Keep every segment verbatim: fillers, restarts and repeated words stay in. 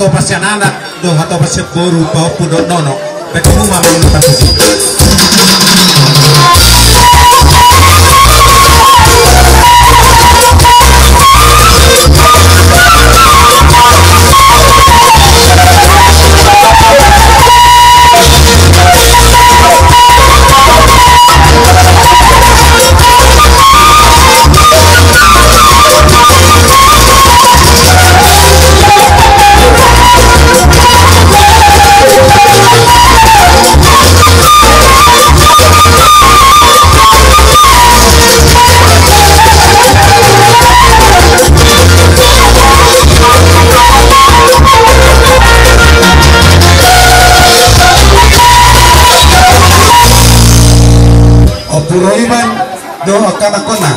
Hatopan sian anak do, hatopan sian boru, pahompu dohot nono. Baen hamu ma amang na partusi. Ompu Roiman do angka anakna.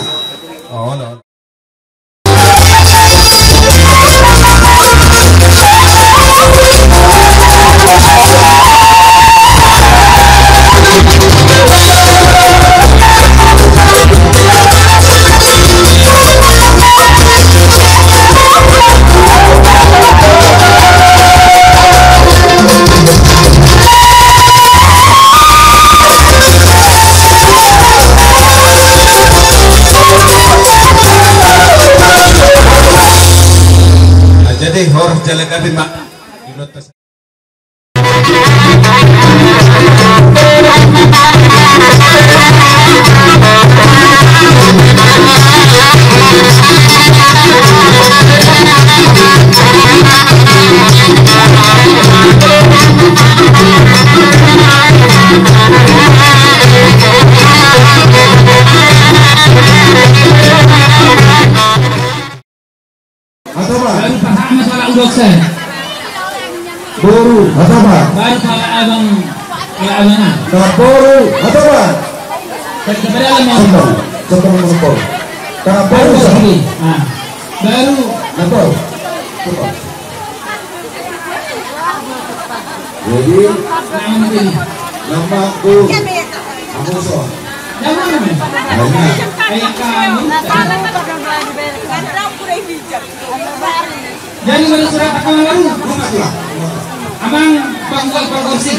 Jadi horas jala gabe ma. Hatopan. Baru pasahat ma salah udok saya. Boru, hatopan. Baru salah abang, salah abang. Nah, boru, hatopan. Tadi kepada abang. Sembang, sembang mengepol. Nah, boru, baru sah. Sini. Ah. Baru. Nah, boru. Coba. Jadi, nama ku Amuso. Jadi mana surat akal baru? Amang panggual pangkorsi.